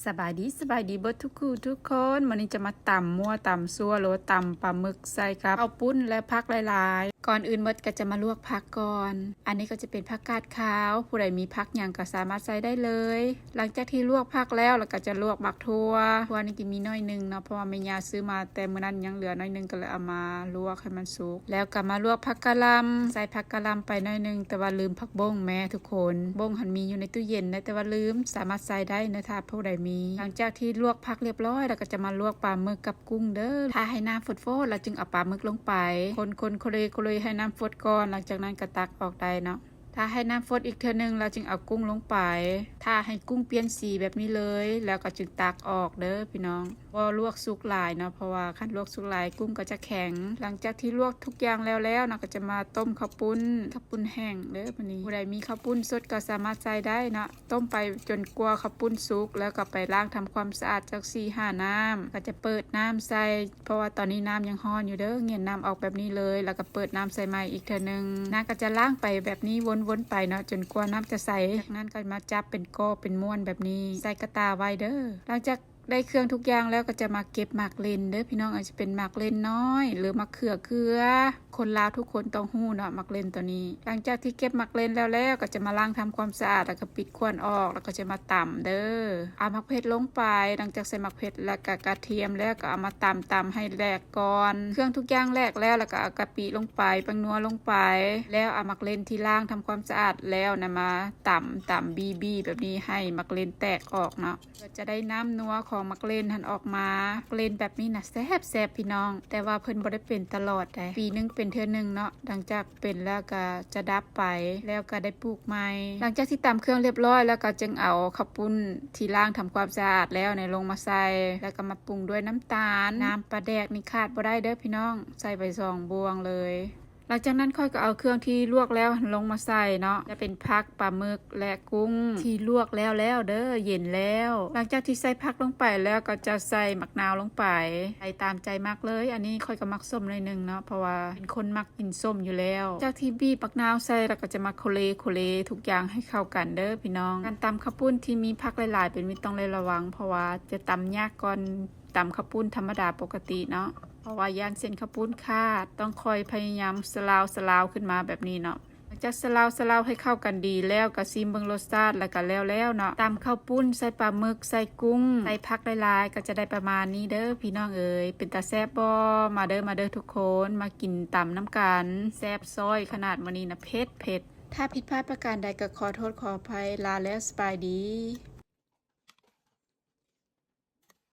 ສະບາຍດີ ສະບາຍດີເບິດທຸກຄູ່ທຸກຄົນ. ມື້ນີ້ຈະມາຕຳມົ້ວຕຳຊົ່ວ ຫຼືວ່າຕຳປາໝຶກໃສ່ກັບເຂົ້າປຸ້ນ ແລະ ຜັກຫຼາຍໆ. ກ່ອນອື່ນໝົດກໍຈະມາລວກຜັກກ່ອນ. ອັນນີ້ກໍຈະເປັນຜັກກາດຂາວ, ຜູ້ໃດມີຜັກຫຍັງກໍສາມາດໃສ່ໄດ້ເລີຍ. ຫຼັງຈາກທີ່ລວກຜັກແລ້ວ ແລ້ວກໍຈະລວກໝາກຖົ່ວ. ຖົ່ວນີ້ກໍມີໜ້ອຍໜຶ່ງເນາະ ເພາະວ່າແມ່ຍ່າຊື້ມາແຕ່ມື້ນັ້ນຍັງເຫຼືອໜ້ອຍໜຶ່ງ ກໍເລີຍເອົາມາລວກໃຫ້ມັນສຸກ. ແລ້ວກໍມາລວກຜັກກະຫຼ່ຳ, ໃສ່ຜັກກະຫຼ່ຳໄປໜ້ອຍໜຶ່ງ ແຕ່ວ່າລືມຜັກບົ້ງແມ້ທຸກຄົນ. ບົ້ງຫັ້ນມີຢູ່ໃນຕູ້ເຢັນໄດ໋ ແຕ່ວ່າລືມ, ສາມາດໃສ່ໄດ້ນະ ຖ້າຜູ້ໃດມີ. ຫຼັງຈາກທີ່ລວກຜັກລຽບຮ້ອຍ ແລ້ວກໍຈະມາລວກປາໝຶກກັບກຸ້ງເດີ້. ຖ້າໃຫ້ນ້ຳຟົດໆ ແລ້ວຈຶ່ງເອົາປາໝຶກລົງໄປ. ຄົນໆ ໂຄເລໂຄເລໃຫ້ນ້ຳຟົດກ່ອນ, ຫຼັງຈາກນັ້ນກໍຕັກອອກໄດ້ເນາະ. ຖ້າໃຫ້ນ້ຳຟົດອີກເທື່ອໜຶ່ງ ແລ້ວຈຶ່ງເອົາກຸ້ງລົງໄປ. ຖ້າໃຫ້ກຸ້ງປ່ຽນສີແບບນີ້ເລີຍ ແລ້ວກໍຈຶ່ງຕັກອອກເດີ້ພີ່ນ້ອງ. ບໍ່ລວກສຸກຫຼາຍເນາະ ເພາະວ່າຄັນລວກສຸກຫຼາຍກຸ້ງກໍຈະແຂງ. ຫຼັງຈາກທີ່ລວກທຸກຢ່າງແລ້ວໆເນາະ ກໍຈະມາຕົ້ມເຂົ້າປຸ້ນ, ເຂົ້າປຸ້ນແຫ້ງເດີ້ບາດນີ້. ຜູ້ໃດມີເຂົ້າປຸ້ນສົດກໍສາມາດໃສ່ໄດ້ເນາະ. ຕົ້ມໄປຈົນກວ່າເຂົ້າປຸ້ນສຸກ ແລ້ວກໍໄປລ້າງທຳຄວາມສະອາດຈັກສີ່ຫ້ານ້ຳ, ກໍຈະເປີດນ້ຳໃສ່ ເພາະວ່າຕອນນີ້ນ້ຳຍັງຮ້ອນຢູ່ເດີ້. ງຽນນ້ຳອອກແບບນີ້ເລີຍ ແລ້ວກໍເປີດນ້ຳໃສ່ໃໝ່ອີກເທື່ອໜຶ່ງ. ນາກໍຈະລ້າງໄປແບບນີ້ວົນໆໄປເນາະ ຈົນກວ່ານ້ຳຈະໃສ. ຈາກນັ້ນກໍມາຈັບເປັນກ້ອນເປັນມ້ວນແບບນີ້ ໃສ່ກະຕ່າໄວ້ເດີ້. ຫຼັງຈາກໄດ້ເຄື່ອງທຸກຢ່າງແລ້ວ ກໍຈະມາເກັບໝາກເລັ່ນເດີ້ພີ່ນ້ອງ. ອາດຈະເປັນໝາກເລັ່ນນ້ອຍ ຫຼື ໝາກເຂືອເກືອ. ຄົນລາວທຸກຄົນຕ້ອງຮູ້ເນາະ ໝາກເລັ່ນໂຕນີ້. ຫຼັງຈາກທີ່ເກັບໝາກເລັ່ນແລ້ວໆ ກໍຈະມາລ້າງທຳຄວາມສະອາດ ແລ້ວກໍປິດຂວນອອກ ແລ້ວກໍຈະມາຕຳເດີ້. ເອົາໝາກເຜັດລົງໄປ. ຫຼັງຈາກໃສ່ໝາກເຜັດ ແລ້ວກໍກະທຽມແລ້ວ ກໍເອົາມາຕຳ, ຕຳໃຫ້ແຫຼກກ່ອນ. ເຄື່ອງທຸກຢ່າງແຫຼກແລ້ວ ແລ້ວກໍເອົາກະປິລົງໄປ, ແປ້ງນົວລົງໄປ, ແລ້ວເອົາໝາກເລັ່ນທີ່ລ້າງທຳຄວາມສະອາດແລ້ວນະ ມາຕຳ, ຕຳ, ບີໆ ແບບນີ້ ໃຫ້ໝາກເລັ່ນແຕກອອກເນາະ. ກໍຈະໄດ້ນ້ຳນົວຂອງໝາກເລັ່ນຫັ້ນອອກມາ. ໝາກເລັ່ນແບບນີ້ນະແຊບໆ ພີ່ນ້ອງ, ແຕ່ວ່າເພິ່ນບໍ່ໄດ້ເປັນຕະຫຼອດໃດ໋, ປີໜຶ່ງເປັນເທື່ອໜຶ່ງເນາະ. ຫຼັງຈາກເປັນແລ້ວກໍຈະດັບໄປ, ແລ້ວກໍໄດ້ປູກໃໝ່. ຫຼັງຈາກທີ່ຕຳເຄື່ອງລຽບຮ້ອຍແລ້ວ ກໍຈຶ່ງເອົາເຂົ້າປຸ້ນທີ່ລ້າງທຳຄວາມສະອາດແລ້ວນີ້ລົງມາໃສ່, ແລ້ວກໍມາປຸງດ້ວຍນ້ຳຕານ. ນ້ຳປາແດກນີ້ຂາດບໍ່ໄດ້ເດີ້ພີ່ນ້ອງ, ໃສ່ໄປສອງບ່ວງເລີຍ. ຫຼັງຈາກນັ້ນຂ້ອຍກໍເອົາເຄື່ອງທີ່ລວກແລ້ວຫັ້ນລົງມາໃສ່ເນາະ, ຈະເປັນຜັກ, ປາໝຶກ ແລະ ກຸ້ງທີ່ລວກແລ້ວແລ້ວເດີ້, ເຢັນແລ້ວ. ຫຼັງຈາກທີ່ໃສ່ຜັກລົງໄປແລ້ວ ກໍຈະໃສ່ໝາກນາວລົງໄປ, ໃສ່ຕາມໃຈມັກເລີຍ. ອັນນີ້ຂ້ອຍກໍມັກສົ້ມໜ້ອຍໜຶ່ງເນາະ, ເພາະວ່າເປັນຄົນມັກກິນສົ້ມຢູ່ແລ້ວ. ຈາກທີ່ບີບໝາກນາວໃສ່ແລ້ວ ກໍຈະມາໂຄເລໂຄເລທຸກຢ່າງໃຫ້ເຂົ້າກັນເດີ້ພີ່ນ້ອງ. ການຕຳເຂົ້າປຸ້ນທີ່ມີຜັກຫຼາຍໆ ເປັນມິດຕ້ອງໄດ້ລະວັງ, ເພາະວ່າຈະຕຳຍາກກ່ອນ ຕຳເຂົ້າປຸ້ນທຳມະດາປົກກະຕິເນາະ, ເພາະວ່າຢ້ານເສັ້ນເຂົ້າປຸ້ນຂາດ. ຕ້ອງຄອຍພະຍາຍາມສະລາວໆຂຶ້ນມາແບບນີ້ເນາະ. ຫຼັງຈາກສະລາວໆໃຫ້ເຂົ້າກັນດີແລ້ວ ກໍຊີມເບິ່ງລົດຊາດ ແລ້ວກໍແລ້ວໆເນາະ. ຕຳເຂົ້າປຸ້ນໃສ່ປາໝຶກ ໃສ່ກຸ້ງ ໃສ່ຜັກຫຼາຍໆ ກໍຈະໄດ້ປະມານນີ້ເດີ້ພີ່ນ້ອງເອີຍ. ເປັນຕາແຊບບໍ່? ມາເດີ້ ມາເດີ້ທຸກຄົນ, ມາກິນຕຳນຳກັນ. ແຊບຊ້ອຍຂະໜາດມື້ນີ້ນະ, ເຜັດໆ. ຖ້າຜິດພາດປະການໃດກໍຂໍໂທດຂໍອະໄພ. ລາແລ້ວ, ສະບາຍດີ.